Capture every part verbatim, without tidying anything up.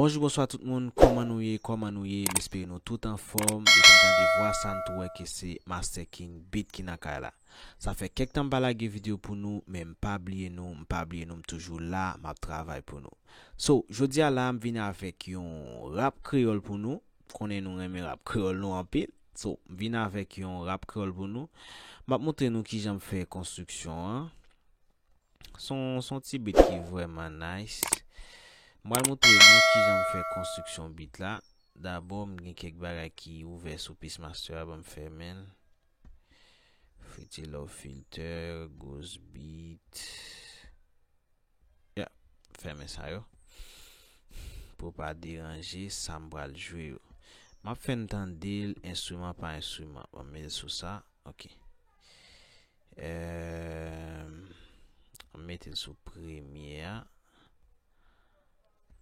Bonjou, bonswa tout moun, kòman nou ye, kòman nou ye? M espere nou tout anfòm. Depi m tande vwa sa, m tou wè ke se Master King Beat ki nan kay la. Sa fè kèk tan m pa lage videyo pou nou, men m pa bliye nou, m pa bliye nou, m toujou la, m ap travay pou nou. So, jodi a la, m vin avèk yon rap kreyòl pou nou. Konnen nou renmen rap kreyòl nou anpil. So, m vin avèk yon rap kreyòl pou nou. M ap montre nou kijan m fè konstriksyon an. Se yon, se yon ti beat ki vrèman nice. M pral montre nou kijan m fè konstriksyon beat la. Dabò, m gen kèk bagay ki ouvè sou Peacemaster a, ban m fèmen l. Pretty Love Filter, Ghost Beat. Ya, fèmen sa yo. Pou pa deranje sa m pral jwe yo. M ap fè n tande l enstriman pa enstriman. Ban m mete l sou sa. Ok. Ehm, m mete l sou premye a.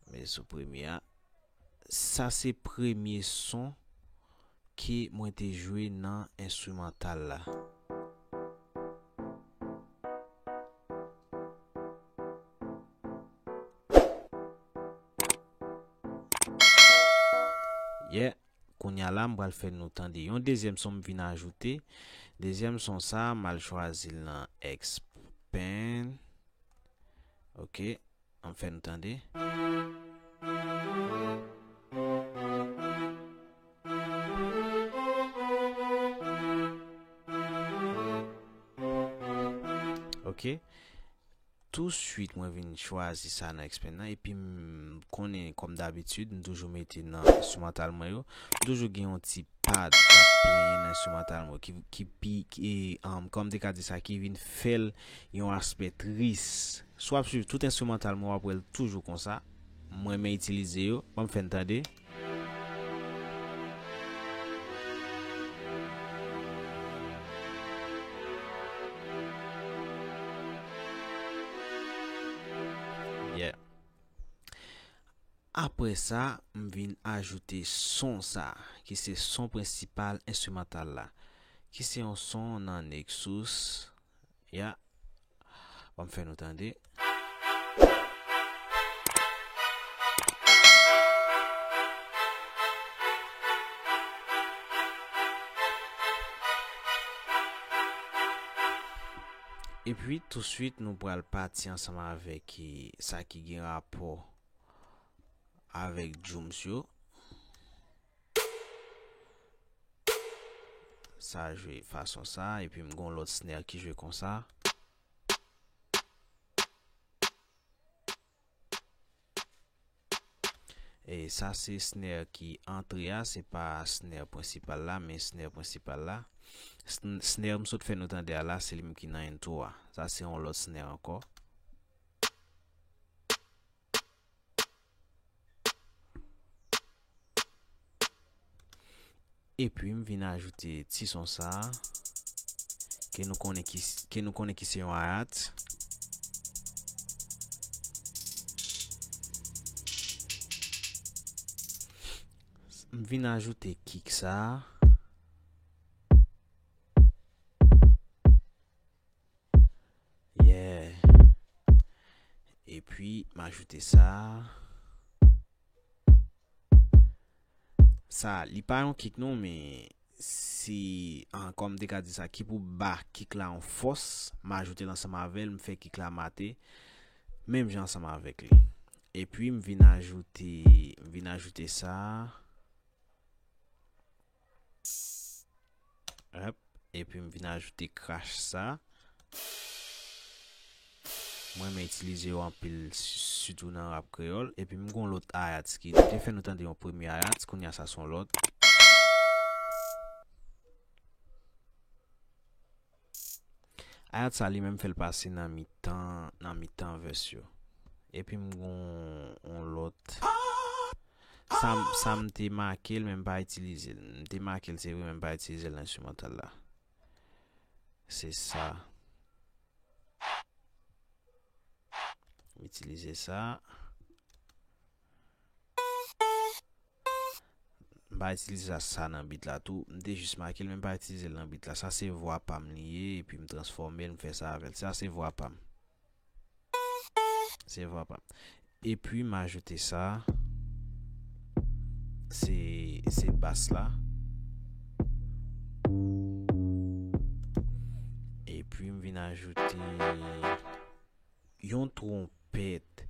Mete l sou premye a. Sa se premye son ke mwen te jwe nan enstrimantal la. Yeah. Kounye a la, m pral fè nou tande yon dezyèm son m vin ajoute. Dezyèm son sa, m al chwazi l nan X Paint. Ok, an fè nou tande. Ok. Touswit mwen vin chwazi sa nan X Paint nan, epi m konnen, kòm dabitid, m toujou mete nan enstrimantal mwen yo. M toujou gen yon ti pad k ap plenyen nan enstrimantal mwen yo, ki, ki pi, ki, um, kòm m te ka di sa, ki vin fè l yon aspè tris. Si w ap swiv tout enstrimantal mwen, w ap wè l toujou konsa. M renmen itilize yo. Ban m fè n tande. Yeah. Apre sa, m vin ajoute son sa, ki se son prensipal enstrimantal la, ki se yon son nan Nexus. Ya. Ban m fè nou tande. Epi, touswit, nou pral pati ansanm avèk, eh, sa ki gen rapò avèk drums yo. Sa jwe fason sa, epi m gon lòt snare ki jwe konsa. E sa se snare ki antre a, se pa snare prensipal la, men snare prensipal la. Sn-, snare m sot fè nou tande a la, se li menm ki nan intro a. Sa se yon lòt snare ankò. Epi m vin ajoute ti son sa a, ke nou konnen ki, ke nou konnen ki se yon hi-hat. M vin ajoute kick sa a. Yeah. Epi, m ajoute sa. Sa, li pa yon kick non, men si, an, kòm m te ka di sa, ki pou ba kick la yon fòs, m ajoute l ansanm avè l, m fè kick la mate, menm jan ansanm avèk li. Epi, m vin ajoute, m vin ajoute sa. Hop. Epi m vin ajoute crash sa. Mwen, m itilize yo anpil, si-, sitou nan rap kreyòl. Epi m gon lòt hi-hat ki, m te fè nou tande yon premye hi-hat, kounye a sa se yon lòt. Hi-hat sa li menm fè l pase nan mitan, nan mitan verse yo. Epi m gon yon lòt. Sa m, sa m te make l, men m pa itilize l. M te make l, se vre, men m pa itilize l nan enstrimantal la. Se sa. M itilize sa. M pa itilize sa, sa nan beat la tou. M te jis make l, men m pa itilize l nan beat la. Sa se vwa pa m li ye, epi m transfòme l, m fè sa avè l. Sa se vwa pa m. Se vwa pa m. Epi m ajoute sa. se, se bas la. Epi m vin ajoute yon twonpèt.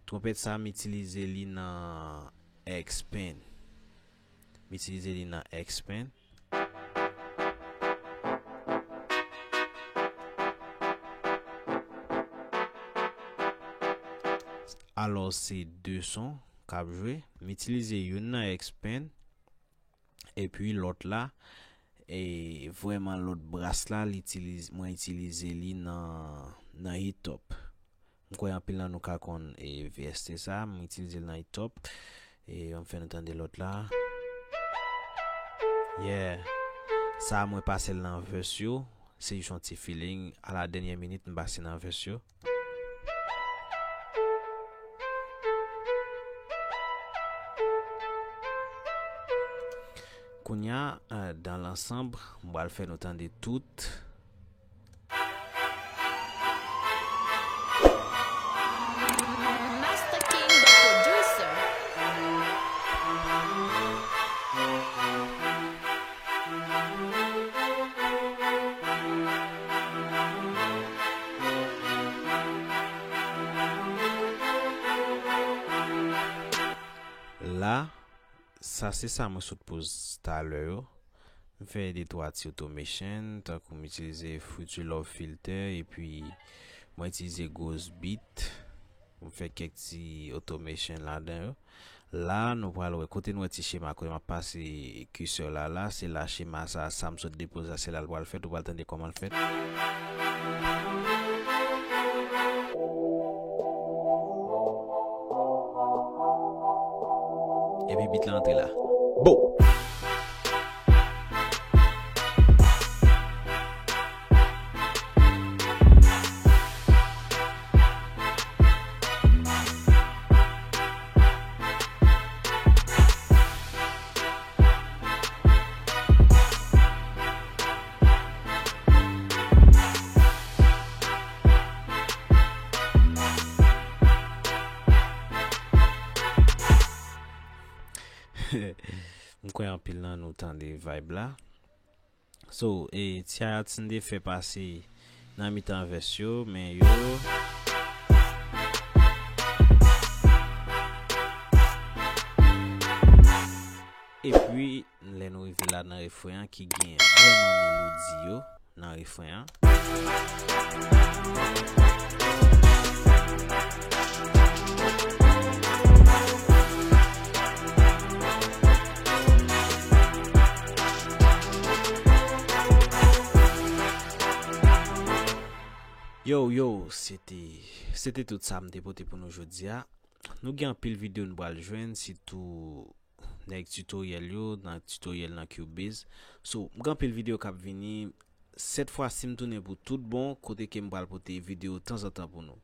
Twonpèt sa, m itilize li nan X-Pen. M itilize li nan X-Pen. Alò, se de son k ap jwe. M itilize youn nan X-Pen. Epi lòt la, e vrèman lòt bas la, li itiliz-, mwen itilize li nan, nan hit-up. M kwè anpil nan nou ka konn, e, V S T sa, mwen itilize l nan hit-up. E, ann fè nou tande lòt la. Yeah. Sa, mwen pase l nan verse yo. Se jis yon ti feeling. A la dènyè minit, m pase nan verse yo. Kounye a, euh, dans l'ensemble, m pral fè nou tande tout. Master King, the producer. La, sa se sa mwen sot poze talè yo. M fè de twa ti automation, tankou m itilize Fruity Love Filter, epi mwen itilize Ghost Beat. M fè kèk ti automation ladan yo. La, nou pral wè kote nou wè ti chema, kote m ap pase cursor la, la, se la chema sa, sa m sot depoze la, se la l pral fèt, ou pral tande kòman l fèt. Epi beat la antre la. Bo! M kwè anpil nan nou tande vibe la. So, e, ti hi-hat m te fè pase nan mitan vès yo, men yo. Epi, lè nou rive la nan refren an ki gen vrèman melodi yo nan refren an. Yo, yo, se te, se te tout sa m te pote pou nou jodi a. Nou gen anpil videyo nou pral jwenn, sitou nèg tutorial yo, nan tutorial nan Cubase. So, m gen anpil videyo k ap vini. Sèt fwa si m tounen pou tout bon, kote ke m pral pote videyo tanzantan pou nou.